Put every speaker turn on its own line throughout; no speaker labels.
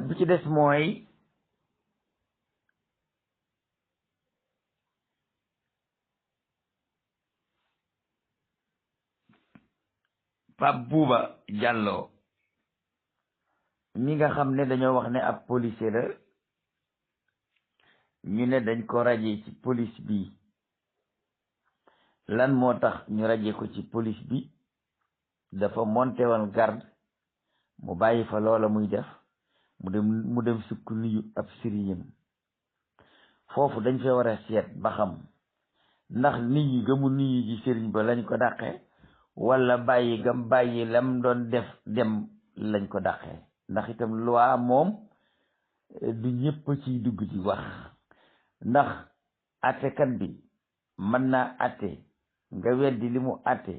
bi ci des mooy Pape Bouba Diallo mi nga xam ne dañoo wax ne ab policier la ñu ne dañ ko radié ci police bi lan moo tax ñu radié ko ci police bi dafa monté woon garde mu bàyyi fa loola muy def mu dem sukk nuyu ab sëriñam foofu dañ fee war a seet ba xam ndax nit ñi gëmu nuyu ji sëriñ ba lañ ko dàqee wala bàyyi gam bàyyi lam doon def dem lañ ko dàqee ndax itam loi moom du ñëpp ciy dugg di wax ndax attekat bi mën naa atte nga weddi li mu atte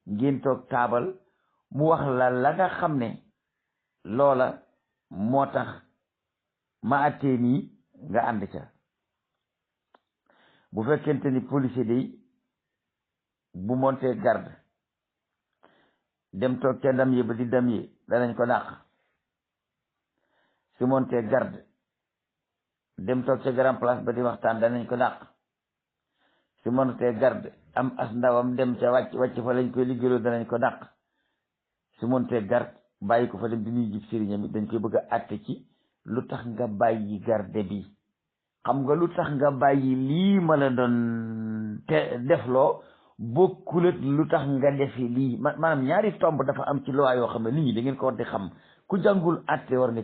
ngeen toog taabal mu wax la nga xam ne loola moo tax ma attee nii nga ànd ca bu fekkente ni policier day bu montee garde dem toog ca ndam yi ba di dam yi danañ ko dàq su montee garde dem toog ca grand place ba di waxtaan danañ ko dàq su montee garde am as ndawam dem ca wàcc fa lañ koy liggéeyloo danañ ko dàq su montee garde bàyyi ko fa dem di nuyu jib sëriñam dañ koy bëgg a àtte ci lu tax nga bàyyi garde bi xam nga lu tax nga bàyyi lii ma la doon te defloo bokkulat lu tax nga defi lii maanaam ñaari tomb dafa am ci loi yoo xam ne nit ñi da ngeen ko war di xam ku jàngul àtte war nga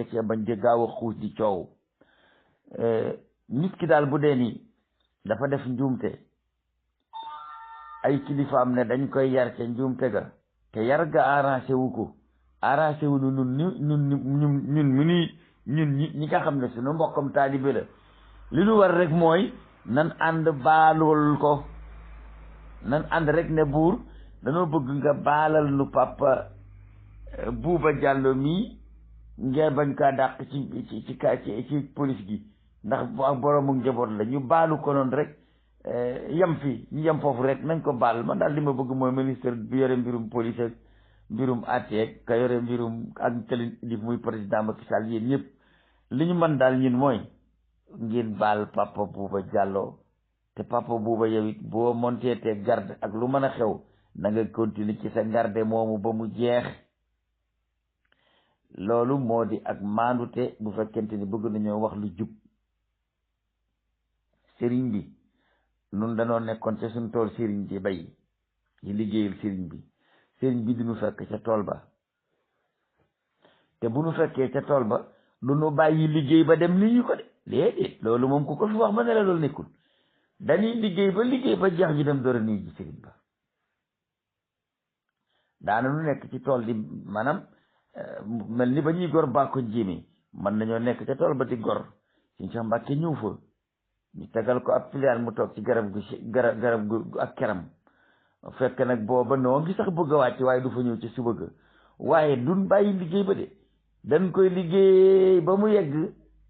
cee bañ di gaaw a xuus di coow nit ki daal bu dee nii dafa def njuumte ay kilifaam ne dañ koy yar ca njuumte ga te yar ga arrangé wu ko arrangé wu ñun ñi nga xam ne suñu mbokkam taalibe la li ñu war rek mooy nan ànd baalul ko nan ànd rek ne buur dañoo bëgg nga baalal nu Papa Bouba Diallo mii ngeen bañ kaa dàq ci police gi ndax boroomu njaboot la ñu baalu ko noonu rek yem fi ñu yem foofu rek nañ ko baal man daal li ma bëgg mooy ministre bi yore mbirum police ak mbirum àtte ka yore mbirum ak këlin di muy président Macky Sall yéen ñëpp li ñu mën daal ñun mooy ngeen baal Papa Bouba Diallo te Papa Bouba yow it boo monté te garde ak lu mën a xew na nga continuer ci sa garde moomu ba mu jeex loolu moo di ak maandute bu fekkente ni bëgg nañoo wax lu jub sëriñ bi nun danoo nekkoon ca suñ tool sëriñ di bay di liggéeyal sëriñ bi duñu fekk ca tool ba te bu nu fekkee ca tool ba du nu bàyyi liggéey ba dem ni ñu ko de déedéet loolu moom ku ko fi wax ma ne la loolu nekkul dañuy liggéey ba jeex ñu dem door a nuyu ji sëriñ ba daana nu nekk ci tool di maanaam mel ni ba ñuy gor bàkko njéemé mën nañoo nekk ca tool ba di gor suñ sax mbàkke ñëw fa ñu tegal ko ab piliaan mu toog ci garab gu ak keram fekk nag booba noo ngi sax bëgg a wàcc waaye du fa ñëw ci suba ga waaye duñ bàyyi liggéey ba de dañ koy liggéey ba mu yegg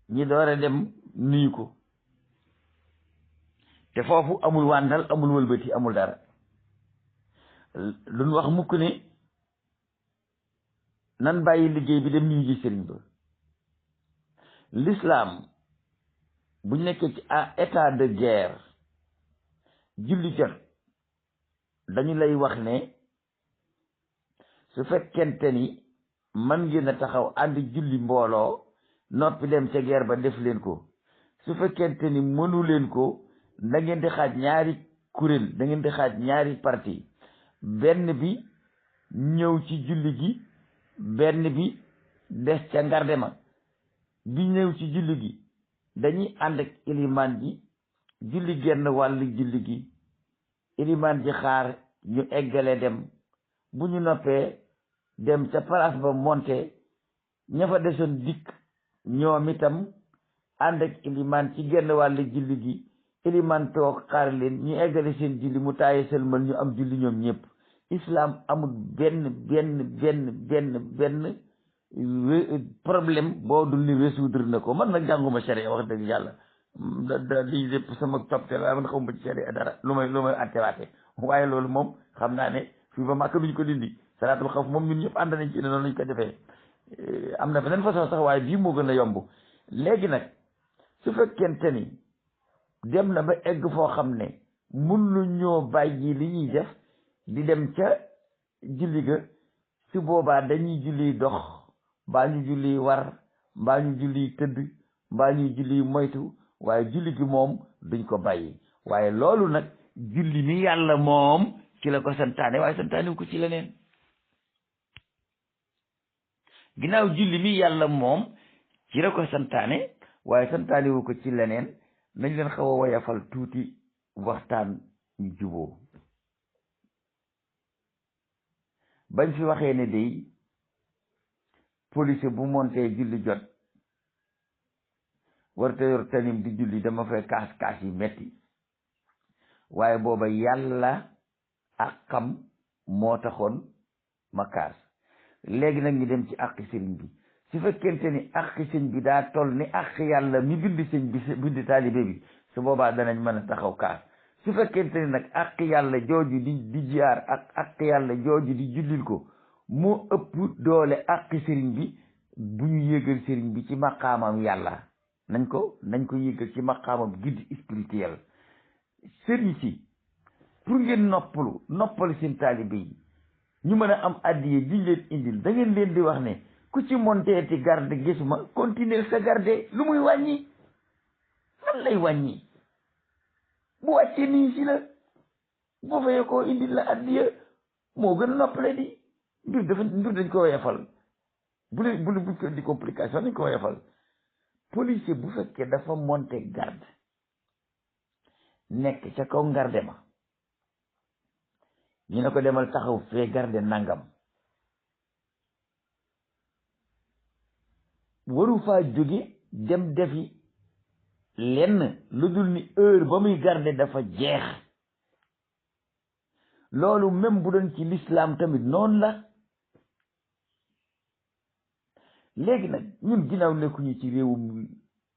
ñi door a dem nuyu ko te foofu amul wàndal amul wëlbati amul dara luñ wax mukk ne nan bàyyi liggéey bi dem nuyu ji sëriñ ba l'islam bu nekkee ci état de guerre julli jot dañu lay wax ne su fekkente ni man ngeen a taxaw ànd julli mbooloo noppi dem ca guerre ba def leen ko su fekkente ni mënu leen ko da ngeen di xaaj ñaari kuréel da ngeen di xaaj ñaari parti benn bi ñëw ci julli gi benn bi des ca ngarde ma bi ñëw ci julli gi dañuy ànd ak ilimaan ji julli genn wàllu julli gi ilimaan ji xaar ñu eggale dem bu ñu noppee dem ca place ba monte ña fa desoon dikk ñoom itam ànd ak ilimaan ci genn wàllu julli gi ilimaan toog xaar leen ñu eggale seen julli mu taaye sëlmal ñu am julli ñoom ñëpp islam amul benn problème boo dul ni résoudre na ko man nag jànguma sharia wax dëgg yàlla lii lépp sama toppte la man xawma ci sharia dara lu may attewaate waaye loolu moom xam naa ne fii ba màkk duñ ko dindi salaatul xawf moom ñun ñëpp ànd nañ ci ne noonu lañ ko defee am na beneen façon sax waaye bii moo gën a yomb. léegi nag su fekkente ni dem na ba egg foo xam ne mun lu ñoo bàyyi li ñuy def di dem ca julli ga, su boobaa dañuy julli dox mbaa ñu julli war mbaa ñu julli tëdd mbaa ñu julli moytu, waaye julli gi moom duñ ko bàyyi. waaye loolu nag julli mi yàlla moom ci la ko santaane, waaye santaane ko ci leneen. ginnaaw julli mi yàlla moom ci la ko santaane waaye santaane wu ko ci leneen, nañ leen xaw a woyafal tuuti waxtaan ñu juboo. bañ fi waxee ne day police bu montee julli jot warta yor tanim di julli, dama fay kaas yi metti, waaye booba yàlla ak xam moo taxoon ma kaas. léegi nag ñu dem ci àqi sëriñ bi. su fekkente ni àqi sëñ bi daa toll ni àqi yàlla mi bind sëñ bi bind taalibe bi, su boobaa danañ mën a taxaw kaas. su fekkente ni nag àqi yàlla jooju di jiyaar ak àqi yàlla jooju di jullil ko moo ëpp doole àqi sëriñ bi, bu ñu yéegal sëriñ bi ci maqaamam yàlla, nañ ko yéegal ci maqaamam guide spirituel. sëriñ si pour ngeen noppal seen taalibe yi ñu mën a am addiye diñ leen indil, da ngeen leen di wax ne ku ci monteeti garde gisuma continuer sa garde. lu muy wàññi? lan lay wàññi? bu wàccee nii si la boo fayee koo indil la addiye moo gën a noppale di. mbir dañ ko woyefal, bu ko di complication dañ ko woyefal. policier bu fekkee dafa monte garde nekk ca kaw garde ma, ñu ne ko demal taxaw fee garde nangam, waru faa jóge dem defi lenn lu dul ni heure ba muy garde dafa jeex. loolu même bu doon ci l'islam tamit noonu la. léegi nag ñun ginnaaw nekkuñu ci réewum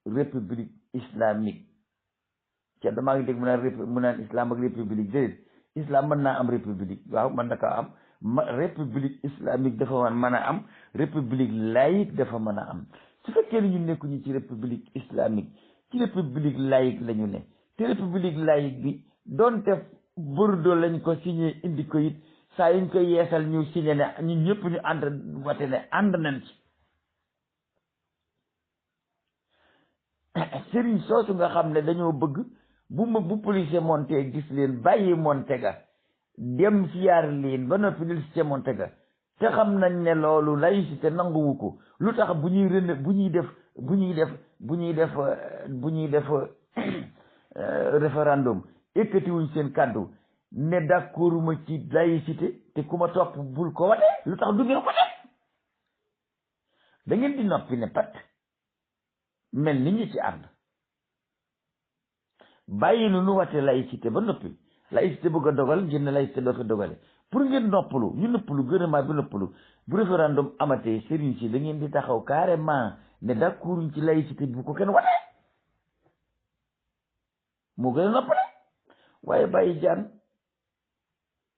république islamique, ca damaa ngi dégg mu naan islam ak république. déedéet, islam mën naa am république, waaw mën na ko am. république islamique dafa mën a am, république laïque dafa mën a am. su fekkee ni ñu nekkuñu ci république islamique, ci république laïque la ñu ne, te république laïque bi doonte Bordeaux lañ ko signé indi ko it, saa yuñ koy yeesal ñu signé ne ñun ñëpp ñu ànd wate ne ànd nañ ci. sëriñ soosu nga xam ne dañoo bëgg bu policier monté gis leen bàyyi monté ga dem siyaar leen ba noppi dil si monté ga, te xam nañ ne loolu laïcité nanguwu ko. lu tax bu ñuy def référendum ekkatiwuñ seen kàddu ne d'accorduma ci laïcité, te ku ma topp bul ko wate? lu tax du ngeen ko def? da ngeen di noppi ne pat mel ni ñi ci ànd bàyyi nu wate laïcité ba noppi, laïcité bëgg a dogal ngeen ne laïcité doo ko dogale. pour ngeen noppalu, ñu noppalu gouvernement bi noppalu, bu référendum amatee sëriñ si da ngeen di taxaw carrément ne d'accorduñ ci laïcité bu ko kenn wate, moo gën a noppale. waaye bàyyi jaan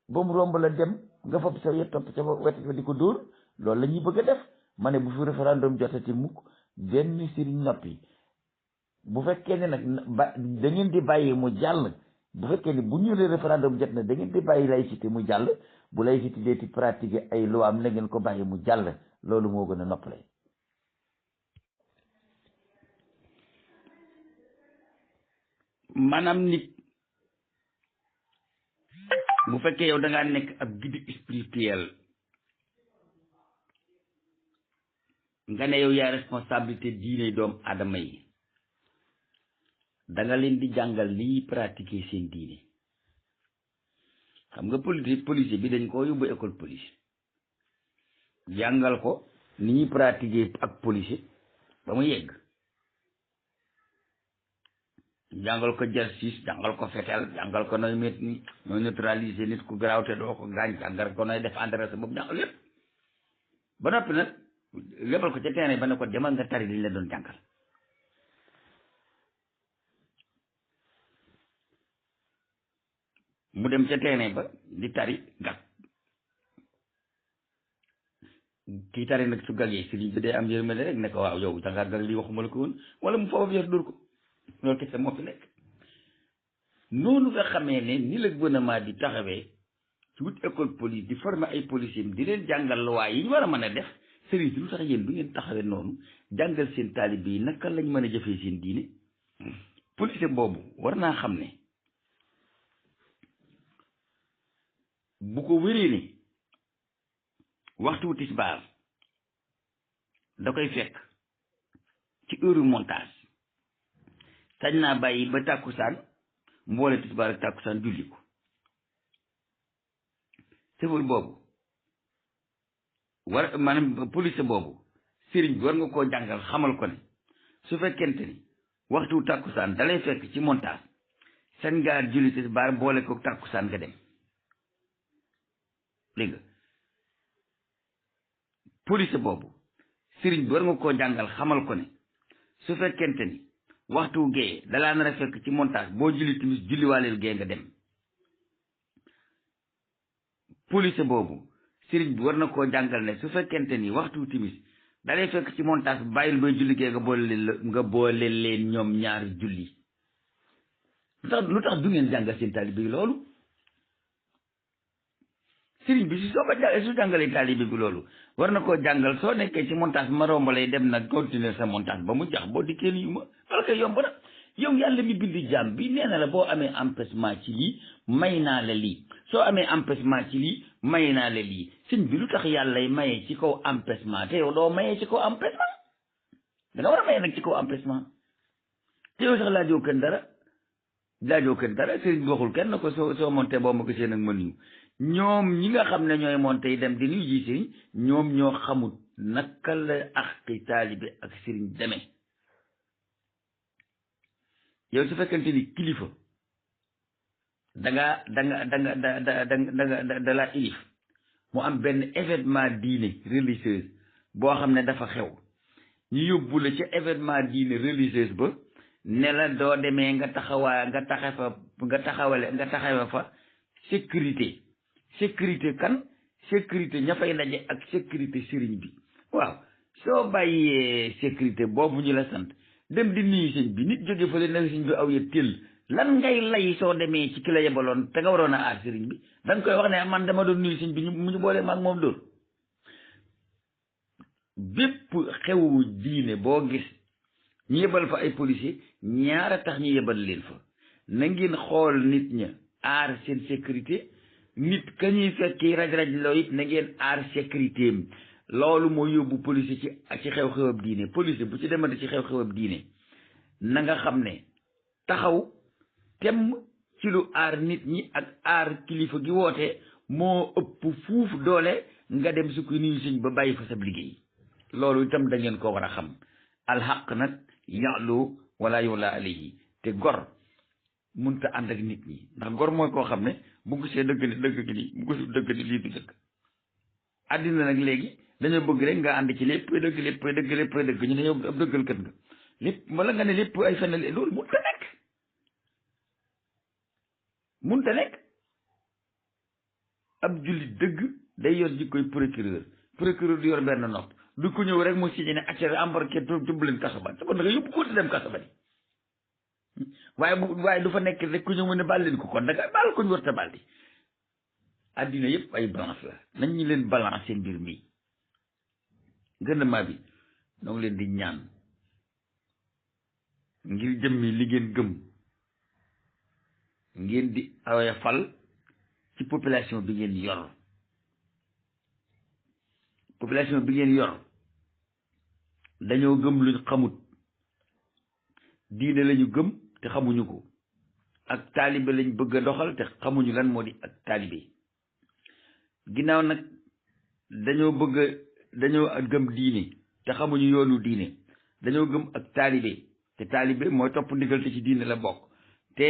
ba mu romb la dem nga fab sa yet topp ca wet fa di ko dóor, loolu la ñuy bëgg a def. ma ne bu fi référendum jotati mukk benn sëriñ noppi. bu fekkee ne nag da ngeen di bàyyi mu jàll, bu fekkee ne bu ñu ne référendum jot na da ngeen di bàyyi laïcité mu jàll, bu laïcité dee ci pratiquer ay loi am na ngeen ko bàyyi mu jàll, loolu moo gën a noppale. maanaam nit bu fekkee yow da ngaa nekk ab guide spirituel, nga ne yow yaa responsabilité diine doomu aadama yi, da nga leen di jàngal li ñuy pratiquer seen diine. xam nga policier bi dañ koo yóbbu école police, jàngal ko ni ñuy pratiquer ak policier ba mu yegg, jàngal ko justice, jàngal ko fetel, jàngal ko nooy neutraliser nit ku garaaw te doo ko gaañ, jàngal ko nooy def adresse boobu, jàngal lépp ba noppi nag lebal ko ca terrain ba ne ko demal nga tari liñ la doon jàngal. mu dem ca terrain ba di tari gat kii tari nag su gagee sëriñ bi day am yërmande rek ne ko waaw yow dangaa gag lii waxuma la ko woon wala mu foofu yar dóor ko loolu kese moo fi nekk. noonu nga xamee ne ni la gouvernement di taxawee ci wut école police di former ay policiers di leen jàngal loi yi ñu war a mën a def sëriñ si lu tax yéen du ngeen taxawee noonu jàngal seen taalibe yi naka lañ mën a jëfee seen diine. policier boobu war naa xam ne bu ko wéree ne waxtu tisbaar da koy fekk ci heure montage sañ naa bàyyi ba tàkkusaan mboole tisbaar ak tàkkusaan julli ko. sëful boobu war maanaam police boobu sëriñ bi war nga koo jàngal xamal ko ne su fekkente ni waxtu tàkkusaan dalay fekk ci montage sañ ngaa julli tisbaar boole ko tàkkusaan nga dem dégg nga. police boobu sëriñ bi war nga koo jàngal xamal ko ne su fekkente ni waxtu gee dalaa nar a fekk ci montage boo julli timis julliwaaleel gee nga dem. police boobu sëriñ bi war na koo jàngal ne su fekkente ni waxtu timis dalay fekk ci montage bàyyil bay julli gee nga boole leen ñoom ñaari julli. lu tax du ngeen jàngal seen taalibe bi loolu. sëriñ bi su jàngalee taalibe bi loolu war na koo jàngal soo nekkee ci montage ma romb lay dem nag continuer sa montage ba mu jax boo dikkee nii ma wala koy yomb na. yow yàlla mi bindi jàmm bi nee na la boo amee empêchement ci lii may naa la lii soo amee empêchement ci lii may naa la lii sëñ bi lu tax yàllay mayee ci kaw empêchement te yow doo mayee ci kaw empêchement da nga war a mayee nag ci kaw empêchement te yow sax laajoo kenn dara sëriñ bi waxul kenn ko soo monté boo ma ko seen ak mën ñu ñoom ñi nga xam ne ñooy monté yi dem di nuyu ji sëriñ ñoom ñoo xamut naka la aqi taalibe ak sëriñ demee. yow su fekkente ni kilifa da la ilif mu am benn événement diine religieuse boo xam ne dafa xew ñu yóbbu la ca événement diine religieuse ba ne la doo demee nga taxawe fa sécurité kan sécurité ña fay daje ak sécurité sëriñ bi. waaw soo bàyyee sécurité boobu ñu la sant dem di nuyu sëñ bi nit jóge fële na sëñ bi aw ya tëll lan ngay lay soo demee ci ki la yebaloon te nga waroon a aar sëriñ bi da nga koy wax ne man dama doon nuyu sëñ bi mu ñu boole maag moom dóor. bépp xewu diine boo gis ñu yebal fa ay policier ñaara tax ñu yebal leen fa na ngeen xool nit ña aar seen sécurité nit ka ñuy fekki raj-raj loo it na ngeen aar sécurité am. loolu moo yóbbu police ci xew-xewab diine police bu ci demante ci xew-xewab diine na nga xam ne taxaw temm ci lu aar nit ñi ak aar kilifa gi woote moo ëpp fuuf doole nga dem su ko nuyu sëñ ba bàyyi fa sab liggéey. loolu itam da ngeen ko war a xam alxaq nag ya'lu wala yu'la alayhi te gor munta ànd ak nit ñi ndax gor mooy koo xam ne bu gisee dëgg ni dëgg gi nii bu gisul dëgg ni lii du dëgg. àddina nag léegi dañoo bëgg rek nga ànd ci lépp dëgg ñu ne yow ab dëggal kat nga lépp wala nga ne lépp ay fenn loolu munta nekk ab jullit dëgg day yor jikkoy procureur du yor benn nopp du ko ñëw rek mu signé ne accès embarqué tubbu leen kaso ba nga yóbbu ko dem kaso ba di waaye du fa nekk rek ku ñëw mu ne baal leen ko kon da nga baal ko ñu war ta baal di. àddina yëpp ay balance la nañ ñu leen balance mbir mi gouvernement bi ñoo ngi leen di ñaan ngir jëmmi li ngeen gëm ngeen di awee fal ci population bi ngeen yor dañoo gëm luñ xamut diine lañu gëm te xamuñu ko ak taalibe lañ bëgg a doxal te xamuñu lan moo di ak taalibe ginnaaw nag dañoo gëm diine te xamuñu yoonu diine dañoo gëm ak taalibe te taalibe mooy topp ndigal te ci diine la bokk te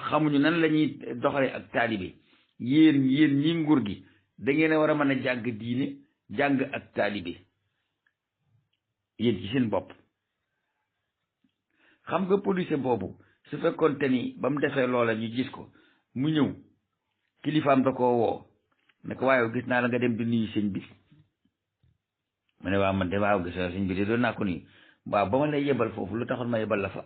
xamuñu nan la ñuy doxalee ak taalibe yéen ñi nguur gi da ngeen a war a mën a jàng diine jàng ak taalibe yéen ci seen bopp. xam nga police boobu su fekkoon te ni ba mu defee loola ñu gis ko mu ñëw kilifaam da koo woo ne ko waaye gis naa la nga dem di nuyu sëñ bi ma ne waaw man de waaw gis sëñ bi de doon naa ko nii waaw ba ma lay yebal foofu lu taxoon ma yebal la fa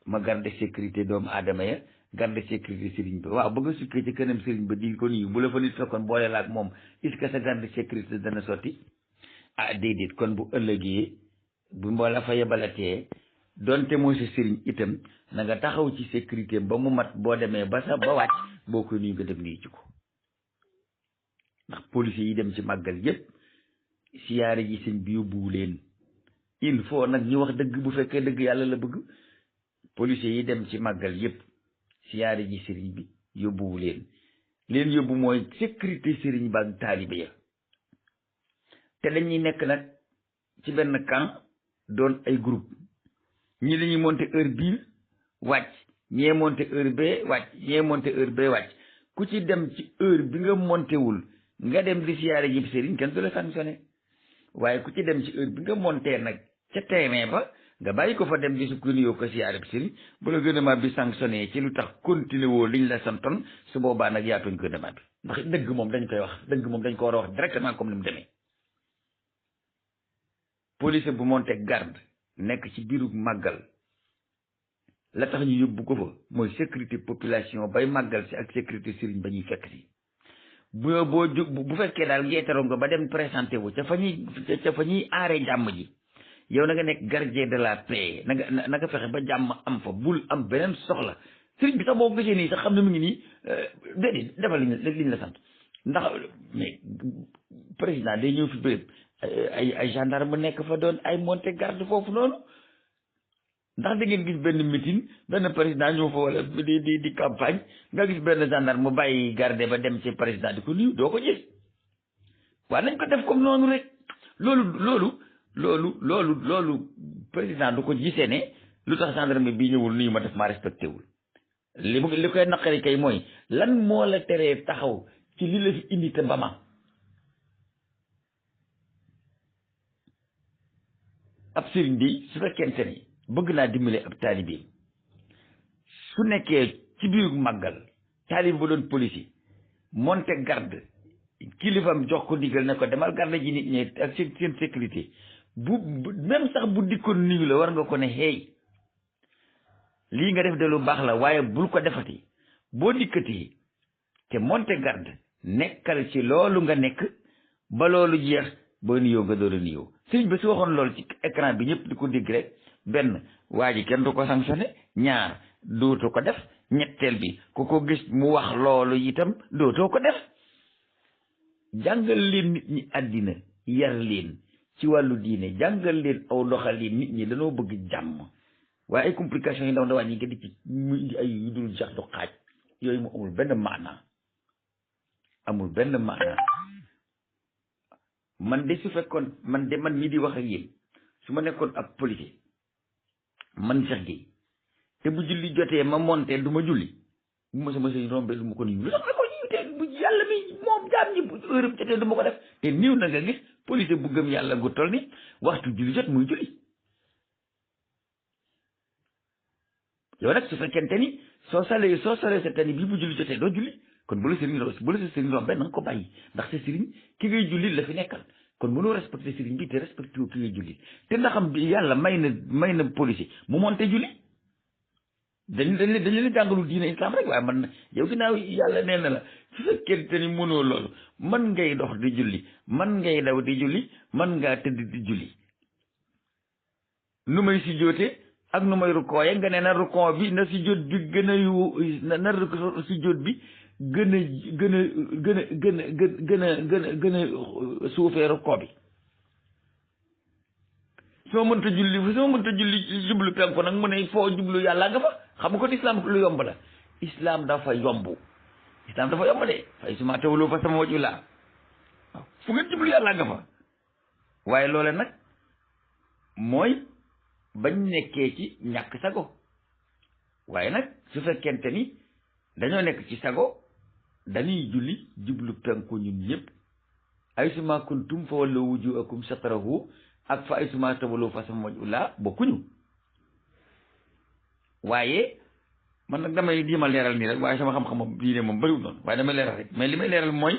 ma garde sécurité doomu aadama ya garde sécurité sëriñ ba waaw bëgg a sukkee ci kanam sëriñ ba di ko nii bu la fa nit fekkoon boole la ak moom est-ce que sa garde sécurité dana sotti ah déedéet kon bu ëllëgee bu moo la fa yebalatee donte mooy sa sëriñ itam na nga taxaw ci sécurité ba mu mat boo demee ba sa ba wàcc boo ko nuyu nga dem nii ci ko ndax policiers yi dem ci màggal yépp siyaare ji sëñ bi yóbbuwu leen il faut nag ñu wax dëgg bu fekkee dëgg yàlla la bëgg policiers yi dem ci màggal yépp siyaare ji sëriñ bi yóbbuwu leen yóbbu mooy sécurité sëriñ ba ak taalibe ya te dañuy nekk nag ci benn camp doon ay groupe ñi dañuy monter heure bii wàcc ñee monter heure bee wàcc ñee monter heure bee wàcc ku ci dem ci heure bi nga monté wul nga dem di siyaare ji sëriñ kenn du la sanctionné waaye ku ci dem ci heure bi nga monté nag ca terrain ba nga bàyyi ko fa dem di sukkandiku ko siyaare bi sëriñ bu la gouvernement bi sanctionné ci lu tax continué woo liñ la santoon su boobaa nag yaatuñ gouvernement bi ndax dëgg moom dañ koy wax dëgg moom dañ ko war a wax directement comme ni mu demee. police bu monté garde nekk ci biiru màggal la tax ñu yóbbu ko fa mooy sécurité population bay màggal si ak sécurité sëriñ ba ñuy fekk si bu fekkee daal ngeetaroon nga ba dem présenté wu ca fa ñuy aaree jàmm ji yow na nga nekk gardien de la paix na nga fexe ba jàmm am fa bul am beneen soxla sëriñ bi sax boo gisee nii sax xam ne mu ngi nii déedéet defal liñ la sant ndax mais président day ñëw fi béréb ay gendarme nekk fa doon ay monté garde foofu noonu ndax da ngeen gis benn meeting benn président ñëw fa wala di campagne nga gis benn gendarme mu bàyyi garde ba dem ci président di ko nuyu doo ko gis waaye nañ ko def comme noonu rek loolu président du ko gisee ne lu tax gendarme bii ñëwul nuyu ma def maa respecté wul li koy naqari kay mooy lan moo la teree taxaw ci li la fi indi te ba ma ab sëriñ bi su fekkente ni bëgg naa dimbale ab taalibe su nekkee ci biir màggal taalibe ba doon police monte garde kilifam jox ko ndigal ne ko demal garde ji nit ñi ak seen sécurité bu même sax bu dikkoon nuyu la war nga ko ne hey lii nga def de lu baax la waaye bul ko defati boo dikkatee te monte garde nekkal ci loolu nga nekk ba loolu jeex boo nuyoo nga door a nuyoo sëriñ ba su waxoon loolu ci écran bi ñëpp di ko dégg rek benn waa ji kenn du ko sanctionné ñaar dootu ko def ñetteel bi ku ko gis mu wax loolu itam dootoo ko def jàngal leen nit ñi àddina yar leen ci wàllu diine jàngal leen aw doxalin nit ñi dañoo bëgg jàmm waaye ay complications yi ndaw ndawaan yi nga di ci mu indi ay yu dul jax du xaaj yooyu mu amul benn maanaa man de su fekkoon man mii di wax ak yéen su ma nekkoon ab policier man Cheikh Gueye te bu julli jotee ma monté du ma julli bu ma sama sëñ rombé du ma ko nuyu lu tax ko nuyu te bu yàlla mi moom jaam ñi bu heure jotee du ma ko def te niw na nga gis policier bu gëm yàlla gu toll ni waxtu julli jot muy julli yow nag su fekkente ni soo salee sa tani bii bu julli jotee doo julli kon bu la sa sëriñ rombé na nga ko bàyyi ndax sa sëriñ ki ngay julli la fi nekkal kon mënoo respecté sëriñ bi te respecté wu ki ngay julli te ndaxam bi yàlla may na policier mu monté julli dañ leen jàngalul diine islam rek waaye man yow ginnaaw yàlla nee na la su fekkente ni mënoo loolu man ngay dox di julli man ngay daw di julli man ngaa tëdd di julli nu may si joote ak nu may rukkooye nga ne na rukkoo bi na si jot bi gën a na si jot bi gën a suufee rukkoo bi soo mënta julli jublu penku nag mu ne foo jublu yàlla nga fa xam nga ko islam lu yomb la islam dafa yomb de fay suma tawlu fa sama waju laa waaw fu ngeen jublu yàlla nga fa waaye loole nag mooy bañ nekkee ci ñàkk sago waaye nag su fekkente ni dañoo nekk ci sago dañuy julli jublu penku ñun ñëpp ay suma kuntum fa walla wujuhakum satarahu ak fa ay suma tawlu fa sama waju laa bokkuñu waaye man nag damay di ma leeral nii rek waaye sama xam-xam diine moom bëriwul noonu waaye damay leeral rek mais li may leeral mooy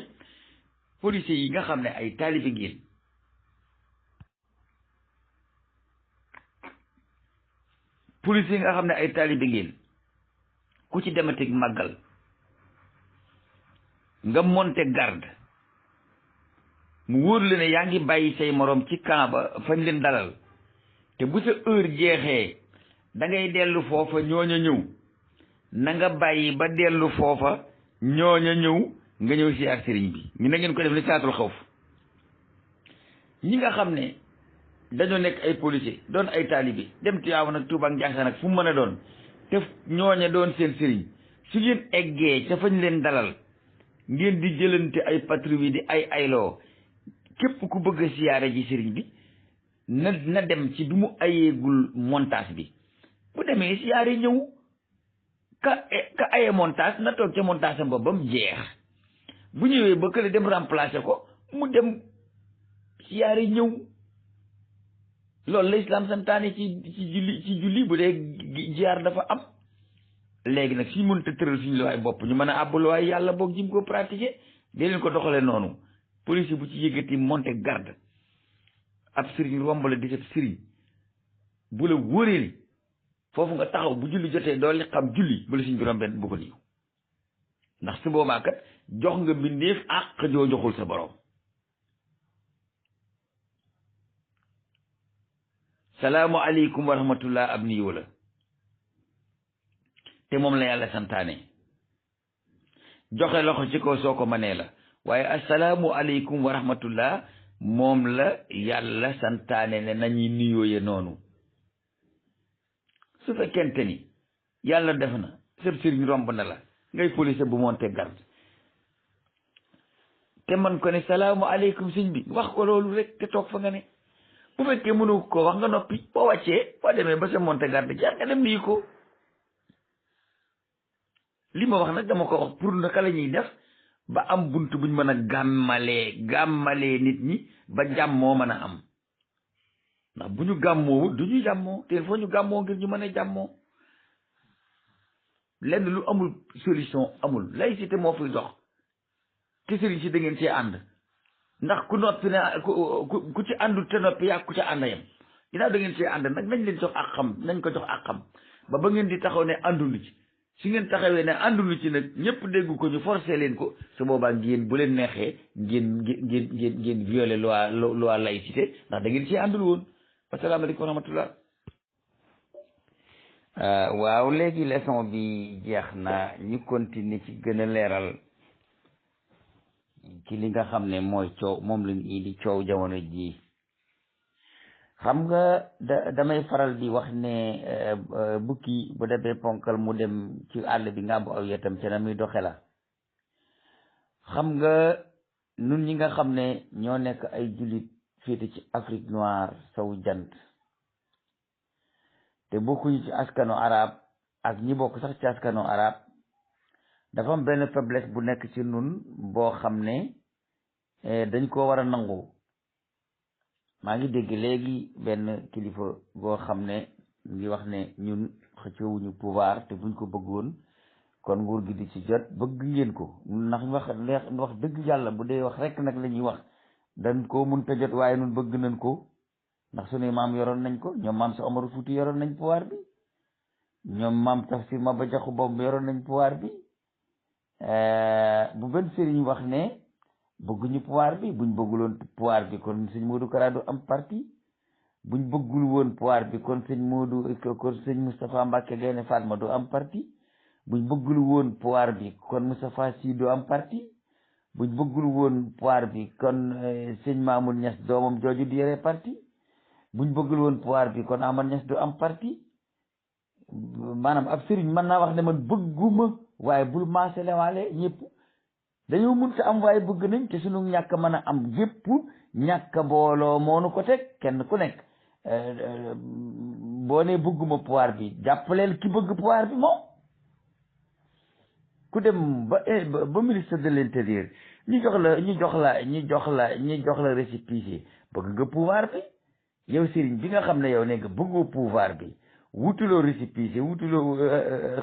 policiers yi nga xam ne ay taalibe ngeen police yi nga xam ne ay taalibe ngeen ku ci dematik màggal nga monte garde mu wóor la ne yaa ngi bàyyi say morom ci camp ba fañ leen dalal te bu sa heure jeexee da ngay dellu foofa ñooña ñëw na nga bàyyi ba dellu foofa ñooña ñëw nga ñëw si ak sëriñ bi ñu na ngeen ko def li saatul xawf ñi nga xam ne dañoo nekk ay policier doon ay taalibe dem Tiwaawan ak Tuuba ak Njaasaan ak fu mu mën a doon te ñooña doon seen sëriñ su ngeen eggee ca fañ leen dalal ngeen di jëlante ay patrouille di ay ayloo képp ku bëgg a siyaare ji sëriñ bi na dem ci bi mu ayeegul montage bi bu demee siyaare ñëw ka aye montage na toog ca montage am ba mu jeex bu ñëwee ba kële dem remplacer ko mu dem siyaare ñëw loolu la islam santaane ci julli bu dee jiyaar dafa am léegi nag suñ mënta tëral suñu luwaay bopp ñu mën a àbb luwaay yàlla boog jim ko pratiquer dee leen ko doxalee noonu police bu ci yëgati monte garde ab sëriñ romb la di sab sëriñ bu la wóoree foofu nga taxaw bu julli jotee doo li xam julli bu la suñ borom benn bu ko niw ndax su boobaa kat jox nga mbindeef àq joo joxul sa borom. salaamu aleykum wa rahmatullah ab nuyoo la te moom la yàlla santaane joxe loxo ci ko soo ko mënee la waaye assalaamu aleykum wa rahmatullah moom la yàlla santaane ne nañuy nuyooye noonu su fekkente ni yàlla def na sëb sëriñ romb na la ngay police bu monte garde te man ko ne salaamu aleykum sëñ bi wax ko loolu rek te toog fa nga ne bu fekkee mënu ko wax nga noppi boo wàccee boo demee ba sa monte garde jaar nga dem nuyu ko li ma wax nag dama ko wax pour naka la ñuy def ba am bunt buñ mën a gàmmalee nit ñi ba jàmmoo mën a am ndax bu ñu gàmmoo du ñu jàmmoo te il faut ñu gàmmoo ngir ñu mën a jàmmoo lenn lu amul solution amul laïcité moo fiy dox te sëriñ si da ngeen cee ànd ndax ku noppi ne ku ci àndul te noppi yaa ku ca ànd yam ginnaaw da ngeen cee ànd nag nañ leen jox ak xam nañ ko jox ak xam ba ngeen di taxaw ne àndulu ci su ngeen taxawee ne àndulu ci nag ñëpp dégg ko ñu forcé leen ko su boobaa ngeen bu leen neexee ngeen violer loi laïcité ndax da ngeen cee àndul woon asalaamaaleykum wa rahmatullah waaw léegi leçon bi jeex na ñu continuer ci gën a leeral ci li nga xam ne mooy coow moom lañ indi coow jamono ji xam nga damay faral di wax ne bukki bu demee ponkal mu dem ci àll bi nga bu aw yetam ca na muy doxe la xam nga nun ñi nga xam ne ñoo nekk ay jullit féete ci Afrique noire sowu jant te bokkuñu ci askano arab ak ñi bokk sax ci askano arab dafa am benn faiblesse bu nekk ci nun boo xam ne dañ koo war a nangu maa ngi dégg léegi benn kilifa boo xam ne ngi wax ne ñun xëccoowuñu pouvoir te buñ ko bëggoon kon nguur gi di ci jot bëgg ngeen ko ndax wax dëgg yàlla bu dee wax rek nag la ñuy wax dañ koo mënta jot waaye nun bëgg nañ ko ndax sunuy maam yoroon nañ ko ñoom maam sa Omar Fuuti yoroon nañ pouvoir bi ñoom maam Tafsir Maba Jaxu Ba yoroon nañ pouvoir bi bu benn sëriñ wax ne bëgguñu pouvoir bi buñ bëgguloon pouvoir bi kon sëñ Modou Kara du am parti buñ bëggul woon pouvoir bi kon sëñ Moustapha Mbacke Gaynde Fatma du am parti buñ bëggul woon pouvoir bi kon Moustapha Sy du am parti buñ bëggul woon pouvoir bi kon sëñ Mamoun Niass doomam jooju di yore parti buñ bëggul woon pouvoir bi kon Amad Niass du am parti maanaam ab sëriñ mën naa wax ne man bëgguma waaye bul maasale waale ñëpp dañoo mun sa am waaye bëgg nañ te sunu ñàkk mën a am gépp ñàkk mbooloo moonu ko teg kenn ku nekk boo ne bëgguma pouvoir bi jàppaleel ki bëgg pouvoir bi moom ku dem ba ministre de l'intérieur ñu jox la récépissé bëgg nga pouvoir bi yow sëriñ bi nga xam ne yow ne nga bëggoo pouvoir bi wutuloo récépissé wutuloo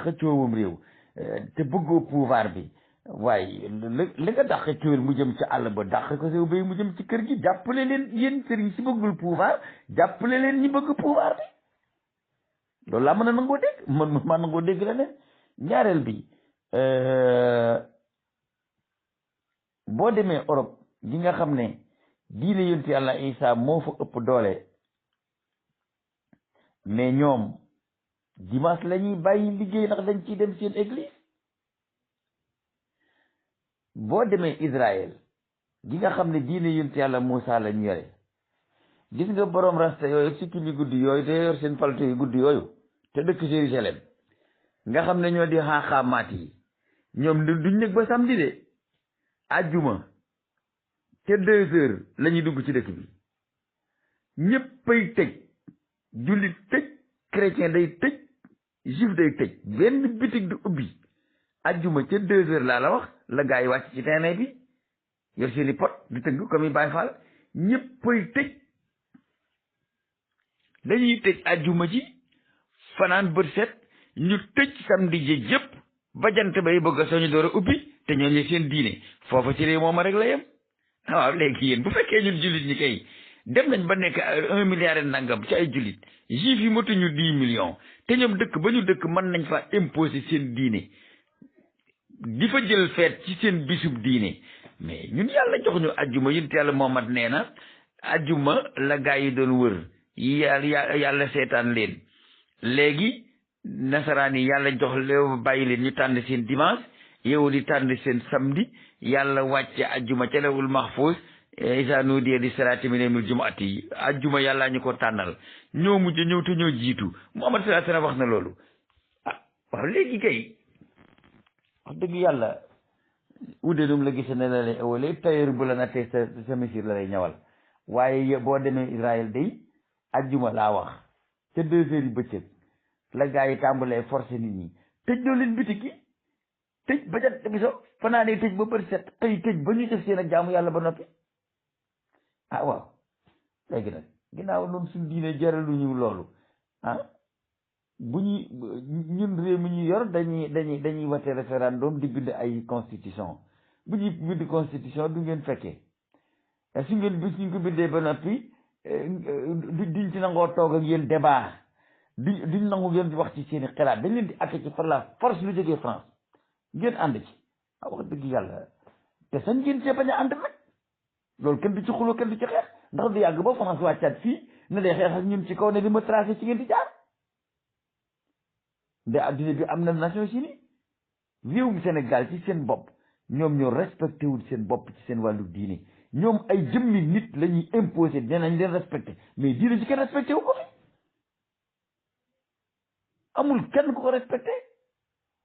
xëccoowum réew te bëggoo pouvoir bi waaye li nga dàq kéwél mu jëm ci àll ba dàq ko sew bay mu jëm ci kër gi jàppale leen yéen sëriñ si bëggul pouvoir jàppale leen ñi bëgg pouvoir bi loolu laa mën a nangoo dégg man maa nangoo dégg la ne ñaareel bi boo demee Europe gi nga xam ne diine yonent yàlla Isa moo fa ëpp doole mais ñoom dimanche la ñuy bàyyi liggéey ndax dañ ciy dem seen église. boo demee Israël gi nga xam ne diine yonent yàlla Muusa lañ yore gis nga borom rasta yooyu sikkim yi guddi yooyu te yor seen palto yu guddi yooyu te dëkk Jérusalem nga xam ne ñoo di xaaxaamaat yi ñoom duñ nekk ba samedi de àjjuma te 2 heures la ñuy dugg ci dëkk bi ñëppay tëj jullit tëj chrétien day tëj juif day tëj benn bitig du ubbi àjjuma ca 2 heures laa la wax la gaa yi wàcc ci terrain bi yor seeni pot di tëgg comme yi Baay Faal ñëppay tëj dañuy tëj àjjuma ji fanaan bët set ñu tëj samedi ji yëpp ba jant bay bëgg a soñu door a ubbi te ñooñu seen diine foofa ci réew moom rek la yem. waaw léegi yéen bu fekkee ñun jullit ñi kay dem nañ ba nekk 1 milliard nangam ci ay jullit juif yi motuñu 10 millions te ñoom dëkk ba ñu dëkk mën nañ fa imposer seen diine di fa jël feet ci seen bisub diine mais ñun yàlla jox ñu ajjuma yonent yàlla Muhammad nee na ajjuma la gaa yi doon wër yàlla seetaan leen léegi nasaraan yi yàlla jox leen bàyyi leen ñu tànn seen dimanche yow di tànn seen samedi yàlla wàcce ajjuma ca lawul mahfuus isa nuudiya li salaati min yawmil jumuati yi ajjuma yàllaa ñu ko tànnal ñoo mujj ñëw te ñoo jiitu Muhammad sallallahu alayhi wasallam wax na loolu waaw léegi kay wax dëgg yàlla udenum la gise ne la lay ëwalee tailleur bu la nattee sa mesure la lay ñawal waaye boo demee Israël day ajjuma laa wax ca 2 heures yi bëccëg la gaa yi tàmbalee forcé nit ñi tëj doo leen bitik yi tëj ba jant bi so fanaanee tëj ba bëri set xëy tëj ba ñu def seen ak jaamu yàlla ba noppi waaw léegi nag ginnaaw noonu suñu diine jaraluñu loolu bu ñun réew mi ñu yor dañuy wate référendum di bind ay constitution bu ñuy bind constitution du ngeen fekkee su ngeen bis ñu ko bindee ba noppi duñ ci nangoo toog ak yéen débat duñ nangu ngeen di wax ci seen i xalaat dañ leen di atte ci par la force lu jógee France ngeen ànd ci wax dëgg yàlla te sañ ngeen cee bañ a ànd nag loolu kenn du ci xuloo kenn du ci xeex ndax du yàgg ba France wàccaat fii ne day xeex ak ñun ci kaw ne li ma tracé ci ngeen di jaar nde adduna bi am na Nations Unies réewum Sénégal ci seen bopp ñoom ñoo respecté wul seen bopp ci seen wàllu diine ñoom ay jëmmi nit la ñuy imposé dinañ leen respecté mais diine ci kenn respecté wu ko fi amul kenn ku ko respecté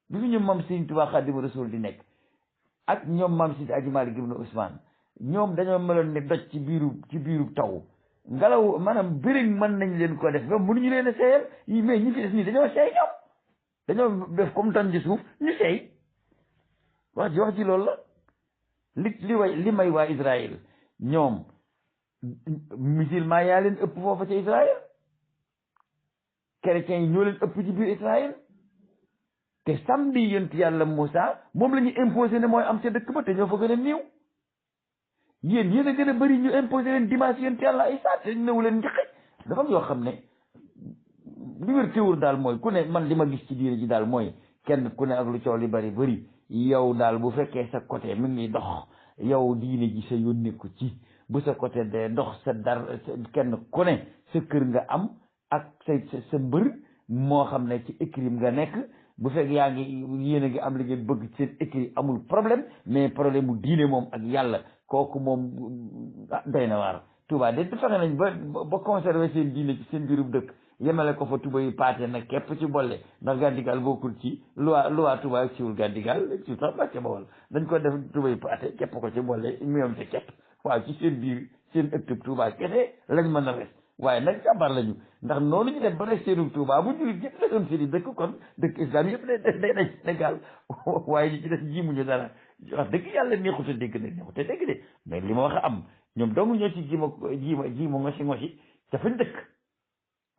bi fi ñoom maam Sëriñ Tuubaa Xaadimu Rasuul di nekk ak ñoom maam Sidi Aji Maalik ibnu Usmaan ñoom dañoo meloon ne doj ci biiru taw ngelaw maanaam bëriñ mën nañ leen ko def ñoom mënuñu leen a seeyal mais ñi fi des nii dañoo seey ñoom dañoo def comme tan ci suuf ñu seey wax ji loolu la li may waa Israël ñoom musulman yaa leen ëpp foofa ca Israël chrétiens yi ñoo leen ëpp ci biir Israël te samedi yonent yàlla Moussa moom la ñu imposé ne mooy am ca dëkk ba te ñoo fa gën a néew yéen a gën a bëri ñu imposé leen dimanche yonent yàlla Isa te néew leen njëkk dafa am yoo xam ne li wér téwur daal mooy ku ne man li ma gis ci diine ji daal mooy kenn ku ne ak lu coow li bëri yow daal bu fekkee sa côté mi ngi dox yow diine ji sa yónni ko ci bu sa côté de dox sa kenn ku ne sa kër nga am ak sa mbër moo xam ne ci écrim nga nekk bu fekk yaa ngi yéen a ngi am li ngeen bëgg ci seen écrim amul problème mais problème mu diine moom ak yàlla kooku moom doy na waar Touba de fexe nañ ba conserver seen diine ci seen biirum dëkk yemale ko fa tuba yi paate nag képp ci bolle ndax gàndigal bokkul ci loi Touba ak siwul gàndigal ci sax bàcce bawal dañ ko def tuba yi paate képp ko ci bolle mu yom ci képp waaw ci seen biir seen ëttub Touba kese lañ mën a res waaye nag jàmbar lañu ndax noonu ñu def ba rek seenum Touba bu ñu yëpp la doon seeni dëkk kon dëkk islam yëpp day dañ Sénégal waaye ñi ci def jimuñu dara wax dëgg yàlla neexute dégg nag neexute dégg de mais li ma wax a am ñoom dong ñoo ci jiima ngosi ca fañ dëkk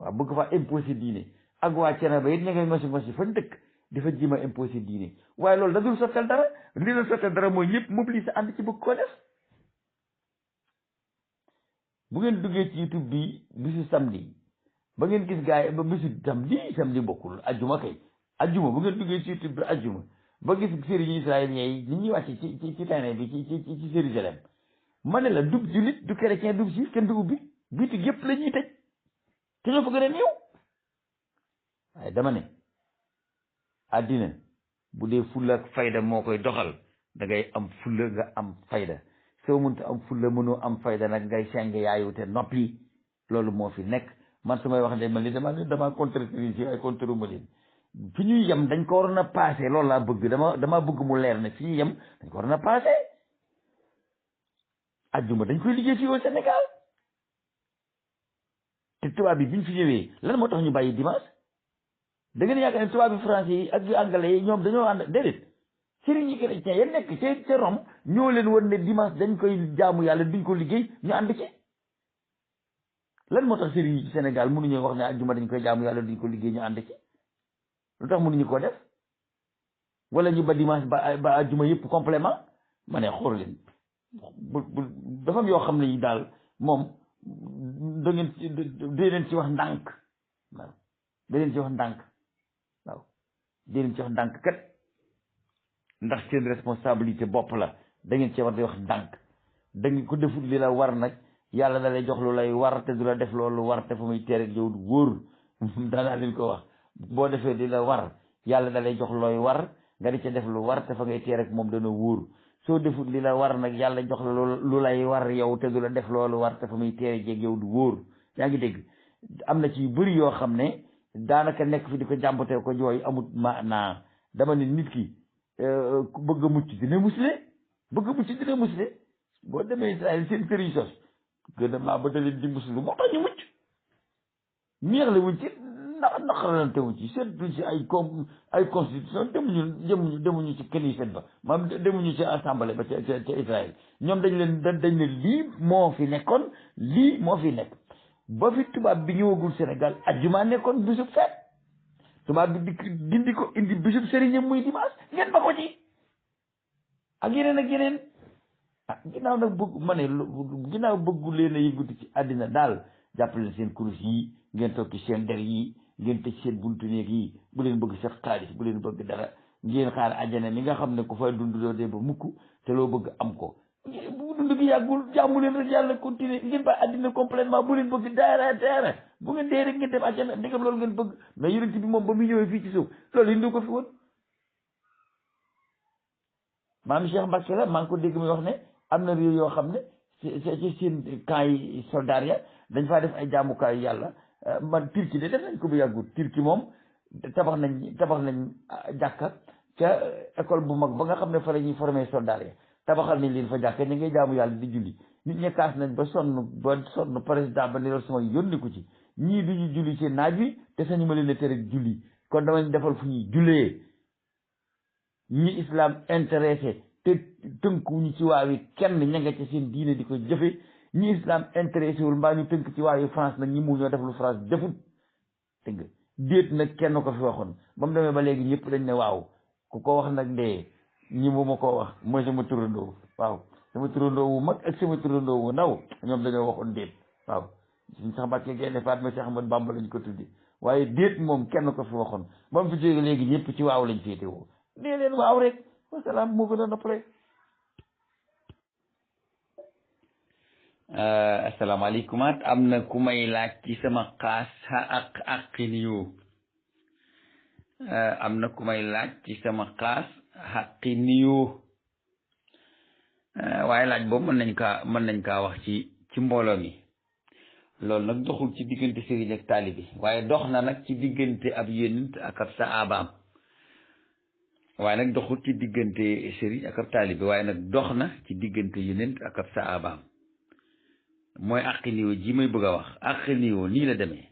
waaw bëgg faa imposé diine ak waa cene ba it ña ngay ngosi fañ dëkk dafa jiima imposé diine waaye loolu da dul sottal dara li la sottal dara mooy ñëpp mobiliser ànd ci bëgg koo def bu ngeen duggee ci YouTube bi bisu samedi ba ngeen gis gars yi ba bisu samedi bokkul ajjuma kay ajjuma bu ngeen duggee ci YouTube bi ajjuma ba gis sëriñ israélien yi ni ñuy wàcc ci terrain bi ci Jérusalem ma ne la dub jullit du chrétien dub juif kenn du ubbi biiti yëpp la ñuy tëj te ñoo fa gën a néew waaye dama ne àddina bu dee fulla ak fayda moo koy doxal da ngay am fulla nga am fayda soo mënta am fulla mënoo am fayda nag ngay seng yaayu te noppi loolu moo fi nekk man su may wax ne man li dama contre si ay contre ma leen fi ñuy yem dañ ko waroon a passé loolu laa bëgg dama bëgg mu leer ne fi ñuy yem dañ ko waroon a passé ajjuma dañ koy liggéey fii au Sénégal te tubaab bi biñ fi ñëwee lan moo tax ñu bàyyi dimanche da ngeen yaakaar ne tubaab bi français yi ak yu anglais yi ñoom dañoo ànd déedéet sëriñ yi chrétien ya nekk ca Rome ñoo leen woon ne dimanche dañ koy jaamu yàlla duñ ko liggéey ñu ànd ci lan moo tax sëriñ yi Sénégal mënuñu wax ne ajjuma dañ koy jaamu yàlla duñ ko liggéey ñu ànd ci lu tax mënuñu ko def wala ñu ba dimanche ba ajjuma yëpp complément ma ne xool leen dafa am yoo xam ne yi daal moom da ngeen dee leen ci wax ndànk waaw dee leen ci wax ndànk waaw dee leen ci wax ndànk kat ndax seen responsabilité bopp la da ngeen ci war di wax ndànk da ngeen ko defut li la war nag yàlla da lay jox lu lay war te du la def loolu war te fa muy tere yow du wóor daanaa leen ko wax boo defee li la war yàlla da lay jox looy war nga di ca def lu war te fa ngay tere ak moom dana wóor soo defut li la war nag yàlla jox la lu lay war yow te du la def loolu war te fa muy tere jeeg yow du wóor yaa ngi dégg am na ci yu bëri yoo xam ne daanaka nekk fi di ko jàmbatee ko jooy amut maanaa dama ne nit ki ku bëgg a mucc dina musle boo demee Israël seen kër yi sos gën a maa ba da leen di muslu moo tax ñu mucc neex la wuñ ci naqaralante wuñ ci seetluñ ci ay constitution demuñu ci kaniset ba maam demuñu ci assemblée ba ca Israël ñoom dañ ne lii moo fi nekkoon lii moo fi nekk ba fi tubaab bi ñëwagul Sénégal ajjuma nekkoon bisub feet tubaab bi dindi ko indi bisub sëriñam muy dimanche ngeen ba ko ci ak yeneen ginnaaw nag ginnaaw bëggu leen a yëngatu ci àddina daal jàppale seen kurus yi ngeen toog ci seen der yi ngeen tëj seen buntu néeg yi bu leen bëgg sax xaalis bu leen bëgg dara ngeen xaar àjjana mi nga xam ne ku fay dund doo dee ba mukk te loo bëgg am ko bu dund gi yàggul jàmmu leen rek yàlla continuer ngeen ba àddina complètement bu leen bëgg dara bu ngeen dee rek ngeen dem àjjana ndegam loolu ngeen bëgg mais yonent bi moom ba muy ñëwee fii ci suuf loolu indi ko fi woon maam Cheikh Mbacke la maa ngi ko dégg muy wax ne am na réew yoo xam ne ci seen camp yi soldat ya dañ faa def ay jaamukaayu yàlla man Turquie de def nañ ko bu yàggul Turquie moom tabax nañ jàkka ca école bu mag ba nga xam ne fa la ñuy formé soldat ya tabaxal nañ leen fa jàkka ñu ngay jaamu yàlla di julli nit ñi kaas nañ ba sonn président ba ne loolu sama yónni ko ci ñii duñu julli ci naaj wi te sañu ma leen a tere julli kon damañ defal fu ñuy jullee ñi islam intéressé te tënkuwuñu ci waawi kenn ña nga ca seen diine di ko jëfe ñi islam intéressé wul mbaa ñu tënk ci waawi France nag ñi mu ñoo def lu France defut dégg nga déet nag kenn ko fi waxoon ba mu demee ba léegi ñëpp dañ ne waaw ku ko wax nag de ñi mu ma koo wax mooy sama turandoo waaw sama turandoo wu mag ak sama turandoo wu ndaw ñoom dañoo waxoon déet waaw suñ sax Mbàkke Gaynde Fatma Cheikh Ahmadou Bamba lañ ko tuddi waaye déet moom kenn ko fi waxoon ba mu fi jógee léegi ñëpp ci waaw lañ féete woo nee leen waaw rek wasalaam moo gën a noppale asalaamaaleykum am na ku may laaj ci sama xaas xaqiniyu am na ku may laaj ci sama xaas xaqiniyu waaye laaj boobu mën nañ kaa wax ci mbooloo mi loolu nag doxul ci diggante sëriñ ak taalibi waaye dox na nag ci diggante ab yonent ak ab saabaam waaye nag doxul ci diggante sëriñ ak ab taalibi waaye nag dox na ci diggante yonent ak ab saabaam mooy àqi niwo ji may bëgg a wax àqi niwo nii la demee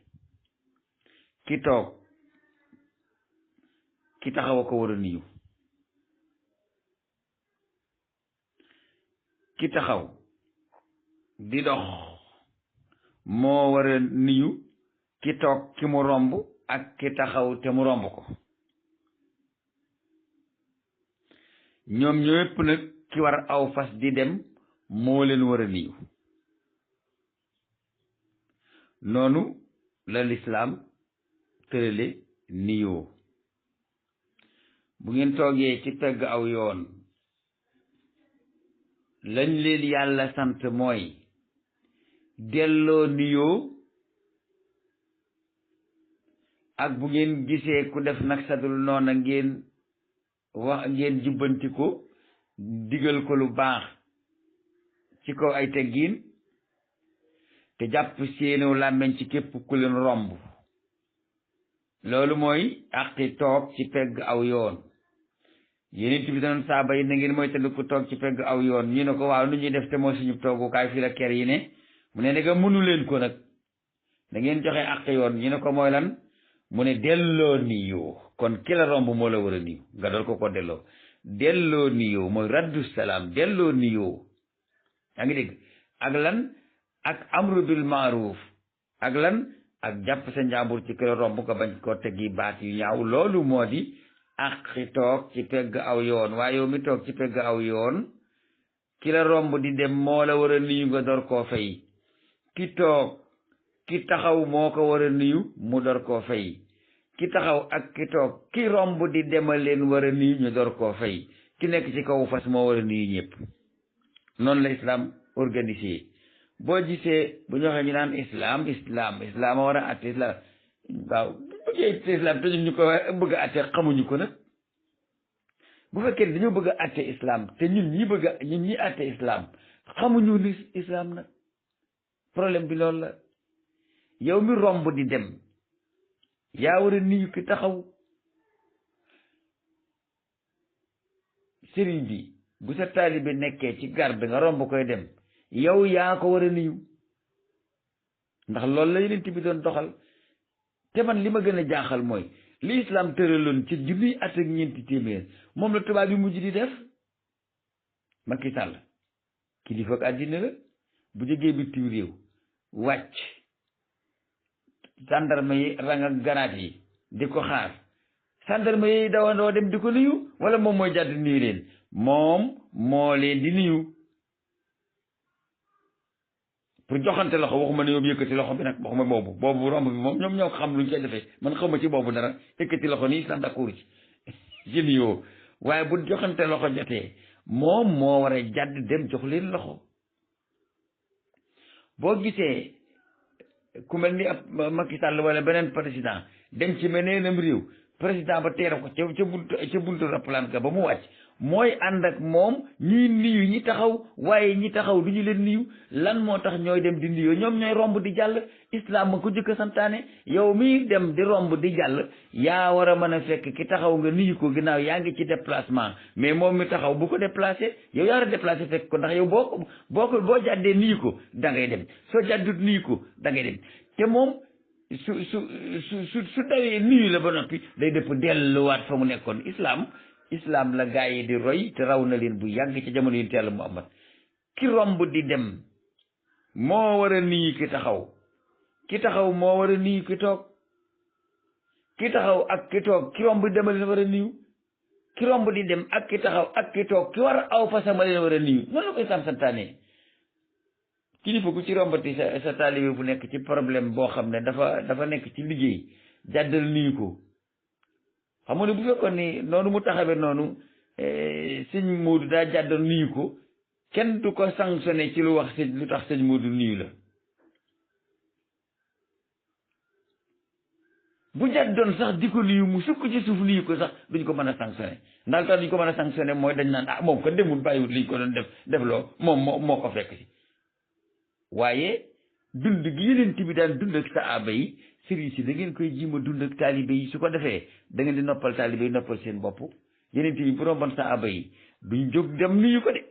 ki toog ki taxaw a ko war a niyu ki taxaw di dox moo war a niyu ki toog ki mu romb ak ki taxaw te mu romb ko ñoom ñëpp nag ki war aw fas di dem moo leen war a niyu noonu la lislaam tërale nuyoo. bu ngeen toogee ci pegg aw yoon lañ leen yàlla sant mooy delloo nuyoo, ak bu ngeen gisee ku def nag sadul noona ngeen jubbanti ko, digal ko lu baax ci kaw ay teggiin, te jàpp seenu làmmeñ ci képp ku leen romb. loolu mooy àqi toog ci pegg aw yoon. yonent bi danoon saaba yi na ngeen mooy tëdd ku toog ci pegg aw yoon. ñu ne ko waaw nu ñuy def te moo suñu toogukaay fii la ker yi ne, mu ne nga mënu leen ko nag da ngeen joxe àq yoon. ñu ne ko mooy lan, mu ne delloo nuyoo. kon ki la romb moo la war a nuyu nga dool ko delloo. delloo nuyoo mooy raddu salaam, delloo nuyoo. yaa ngi dégg? ak lan? ak amru bil maaruf. ak lan? ak jàpp sa njàmbur ci ki la romb nga bañ ko teggi baat yu ñaaw. loolu moo di àqi toog ci pegg aw yoon. waaye yow mi toog ci pegg aw yoon, ki la romb di dem moo la war a nuyu nga door koo fay. ki taxaw moo ko war a nuyu mu door koo fay. ki taxaw ak ki toog ki romb di demal leen war a nuyu ñu door koo fay. ki nekk ci kaw fas moo war a nuyu ñëpp. noonu la islam organisé. boo gisee bu ñu waxee ñu naan islam a war a atte islam. waaw bu bëggee islam te ñun ñu ko bëgg a atte xamuñu ko nag. bu fekkee dañoo bëgg a atte islam te ñun ñi atte islam xamuñu ni islam nag, problème bi loolu la. yow mi romb di dem yaa war a nuyu ki taxaw. sëriñ bi bu sa taalibe nekkee ci garde nga romb koy dem, yow yaa ko war a nuyu, ndax loolu la yonent bi doon doxal. te man li ma gën a jaaxal mooy li islam tëraloon ci junniy at ak ñeenti téeméer moom la tubaab yi mujj di def. Macky Sall kilifa ak àddina la, bu jógee bitim réew wàcc, gendarme yi rang ak ganaat yi di ko xaar, gendarme yi dawandoo dem di ko nuyu, wala moom mooy jàdd nuyu leen? moom moo leen di nuyu. pour joxante loxo waxuma ne yow yëkkati loxo bi nag, waxuma boobu romb bi moom ñoom ñoo xam luñ koy defee, man xawma ci boobu dara. yëkkati loxo nii islam d'accord ci jën yoo. waaye bu joxante loxo jotee moom moo war a jàdd dem jox leen loxo. boo gisee ku mel ni ab Macky Sall wala beneen président dem ci meneenam réew, président ba teere ko ca buntu rappalaan ka ba mu wàcc, mooy ànd ak moom ñuy nuyu ñi taxaw. waaye ñi taxaw du ñu leen nuyu. lan moo tax ñooy dem di nuyu? ñoom ñooy romb di jàll. islam ma ko jëkk a santaane. yow miy dem di romb di jàll yaa war a mën a fekk ki taxaw nga nuyu ko, ginnaaw yaa ngi ci déplacement. mais moom mi taxaw bu ko déplacé, yow yaa war a déplacé fekk ko, ndax yow boo jàddee nuyu ko da ngay dem, soo jàddut nuyu ko da ngay dem. te moom su dawee nuyu la ba noppi day dëpp delluwaat fa mu nekkoon. islam la gaa yi di roy, te raw na leen bu yàgg ci jamono yu Yàlla Muhammad. ki romb di dem moo war a nuyu ki taxaw, ki taxaw moo war a nuyu ki toog, ki taxaw ak ki toog ki romb di dem leen war a nuyu, ki romb di dem ak ki taxaw ak ki toog ki war a aw fa sama leen war a nuyu. noonu la koy islam santaane. kilifa ku ci rombati sa taalibe bu nekk ci problème boo xam ne dafa nekk ci liggéey, jàddal nuyu ko. xam nga ne bu fekkoon ni noonu mu taxawee noonu sëñ Moodu daa jàddal nuyu ko, kenn du ko sanctionné ci lu tax sëñ Moodu nuyu la. bu jàddoon sax di ko nuyu mu sukk ci suuf nuyu ko sax duñ ko mën a sanctionné. ndax tax duñ ko mën a sanctionné mooy dañ naan moom ko demul bàyyiwut liñ ko doon def loo moom moo ko fekk si. waaye dund gi yeneen bi daan dund ak saaba yi, sëriñ si da ngeen koy jiima dund ak taalibe yi. su ko defee da ngeen di noppal taalibe yi, noppal seen bopp. yeneen bi bu romboon saaba yi duñ jóg dem nuyu ko de,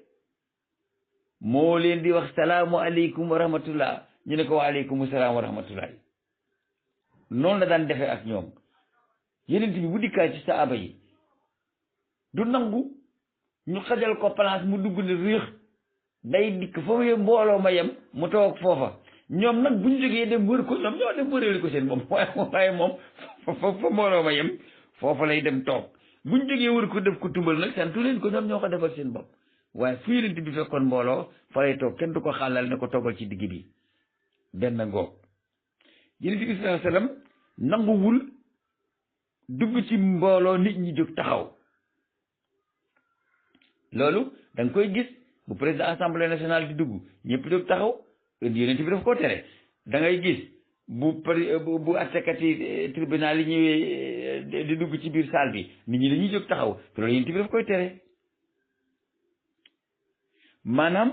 moo leen di wax salaamu aleykum wa rahmatullah, ñu ne ko wa aleykum salaam wa rahmatullah. noonu la daan defee ak ñoom. yeneen bi bu dikkaay ci saaba yi du nangu ñu xajal ko place mu dugg ne réex, day dikk foofu mbooloo ma yem mu toog foofa. ñoom nag bu ñu jógee dem wër ko, ñoom ñoo dem wërali ko seen bopp, waaye moom fa mbooloo ma yem foofa lay dem toog. bu ñu jógee wër ko def ko tumbal nag santu leen ko, ñoom ñoo ko defal seen bopp. waaye fu yonent bi fekkoon mbooloo fa lay toog, kenn du ko xàllal ne ko toggal ci digg bi. benn ngoog. yonent bi sallallahu alayhi wasallam nanguwul dugg ci mbooloo nit ñi jóg taxaw. loolu da nga koy gis bu président assemblée nationale di dugg ñëpp jóg taxaw yonent bi daf koo tere. da ngay gis bu attekati tribunal yi ñëwee di dugg ci biir salle bi nit ñi dañuy jóg taxaw te loolu yonent bi daf koy tere. maanaam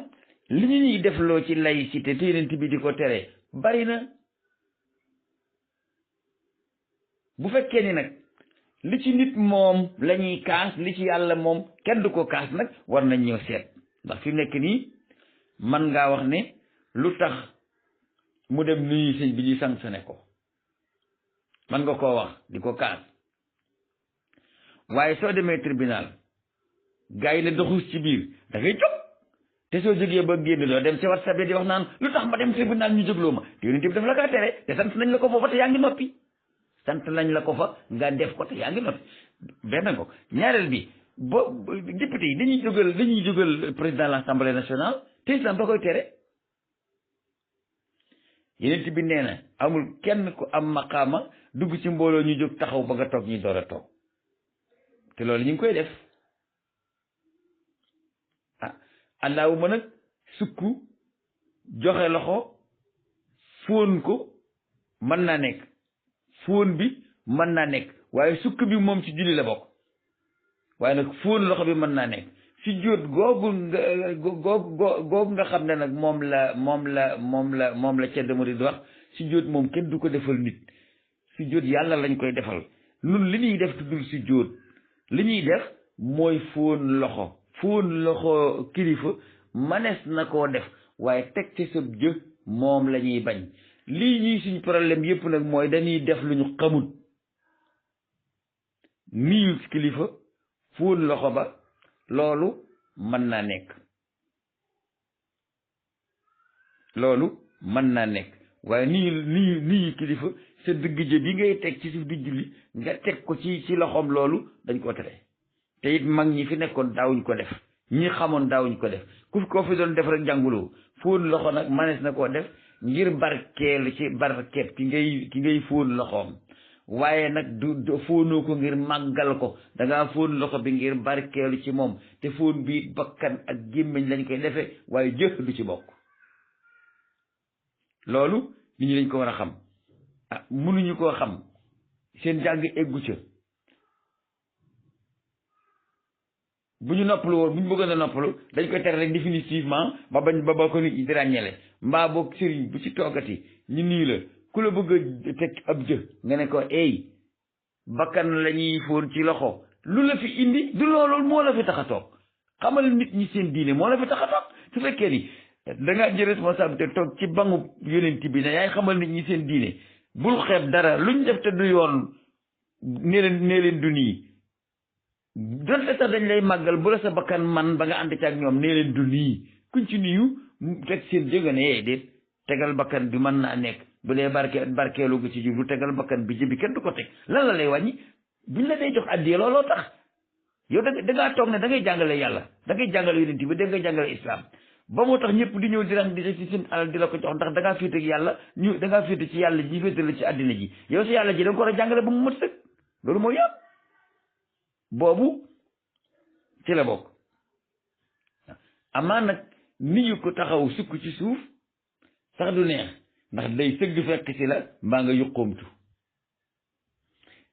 li ñu ñuy defloo ci laïcité te yonent bi di ko tere bari na. bu fekkee ni nag li ci nit moom la ñuy kaas li ci yàlla moom kenn du ko kaas nag war nañ ñëw seet ndax fi mu nekk nii man ngaa wax ne lu tax mu dem nuyu sëñ bi ñu sanctionné ko man nga koo wax di ko kaas waaye soo demee tribunal gars yi ne doxus ci biir da ngay jóg te soo jógee ba génn doo dem ci WhatsApp di wax naan lu tax ma dem tribunal ñu jógloo ma te yonent bi daf la kaa tere te sant nañ la ko foofa te yaa ngi noppi sant nañ la ko fa nga def ko te yaa ngi noppi benn ko ñaareel bi ba député yi dañuy jógal président de l'Assemblée nationale te islam da koy tere. yonent bi nee na amul kenn ku am maqaama dugg ci mbooloo ñu jóg taxaw ba nga toog ñu door a toog te loolu ñu ngi koy def. allahuma nag sukk joxe loxo fóon ko mën naa nekk fóon bi mën naa nekk waaye sukk bi moom ci julli la bokk waaye nag fóon loxo bi mën naa nekk si jóot googu nga xam ne nag moom la ceddo mu di wax si jóot moom kenn du ko defal nit si jóot yàlla lañ koy defal nun li ñuy def tuddul si jóot li ñuy def mooy fóon loxo kilifa manees na koo def waaye teg ci sa jë moom la ñuy bañ. lii ñuy suñ problème yépp nag mooy dañuy def lu ñu xamut nuyu kilifa fóon loxo ba loolu mën naa nekk waaye nuyu kilifa sa digg jë bi ngay teg ci suuf di julli nga teg ko ci loxoom loolu dañ ko tere te it mag ñi fi nekkoon daawuñ ko def ñi xamoon daawuñ ko def ku ko fi doon def rek jànguloo fóon loxo nag manees na koo def ngir barkeelu ci barkeet ki ngay fóon loxoom waaye nag du fóonoo ko ngir màggal ko dangaa fóon loxo bi ngir barkeelu ci moom te fóon bi bakkan ak gémmiñ lañ koy defee waaye jëf du ci bokk. loolu nit ñi dañ ko war a xam mënuñu koo xam seen jàng eggu ca bu ñu noppalu woon bu ñu bëggoon a noppalu dañ koy tere rek définitivement ba ko nit ñi di ràññele mbaa boog sëriñ bu ci toogati ñu nii la ku la bëgg a teg ab jë nga ne ko bakkan la ñuy fóon ci loxo lu la fi indi du loolu moo la fi tax a toog xamal nit ñi seen diine moo la fi tax a toog su fekkee ni dangaa jël responsabilité toog ci bangu yonent bi ne yaay xamal nit ñi seen diine bul xeeb dara luñ def te du yoon nee leen du nii donte sax dañ lay màggal bu la sa bakkan man ba nga ànd ci ak ñoom nee leen du nii kuñ ci nuyu teg seen jënga ne déet tegal bakkan bi mën naa nekk bu dee barkeelu gu ci jublu tegal bakkan bi jëbi kenn du ko teg lan la lay wàññi buñ la day jox addiya looloo tax yow da ngaa toog ne da ngay jàngale yàlla da ngay jàngale yonent bi da ngay jàngale islam ba moo tax ñëpp di ñëw di rax di ci seen alal di la ko jox ndax da ngaa féete ak yàlla da ngaa féete ci yàlla ji féete la ci àddina ji yow si yàlla ji da nga ko war a jàngale ba mu mat sëkk loolu mooy yoon boobu ci la bokk. amaa nag nit ñu ko taxaw sukk ci suuf sax du neex ndax day sëgg fekk ci la mbaa nga yuqoomtu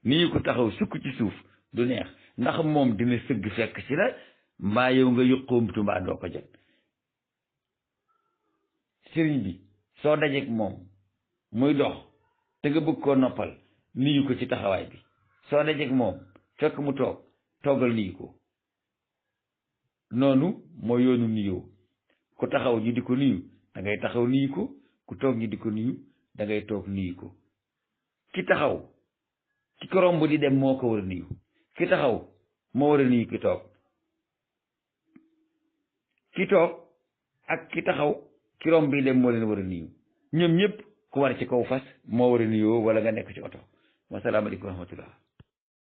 nit ñu ko taxaw sukk ci suuf du neex ndax moom dina sëgg fekk ci la mbaa yow nga yuqoomtu mbaa doo ko jot. sëriñ bi soo dajeek moom muy dox te nga bëgg koo noppal nuyu ko ci taxawaay bi soo dajeek moom fekk mu toogal nuyu ko noonu mooy yoonu nuyoo ku taxaw ñu di ko nuyu da ngay taxaw nuyu ko ku toog ñu di ko nuyu da ngay toog nuyu ko ki taxaw ki ko romb di dem moo ko war a nuyu ki taxaw moo war a nuyu ki toog ak ki taxaw ki romb bi dem moo leen war a nuyu ñoom ñëpp ku war ci kaw fas moo war a nuyoo wala nga nekk ci oto wasalaamaaleykum wa rahmatullah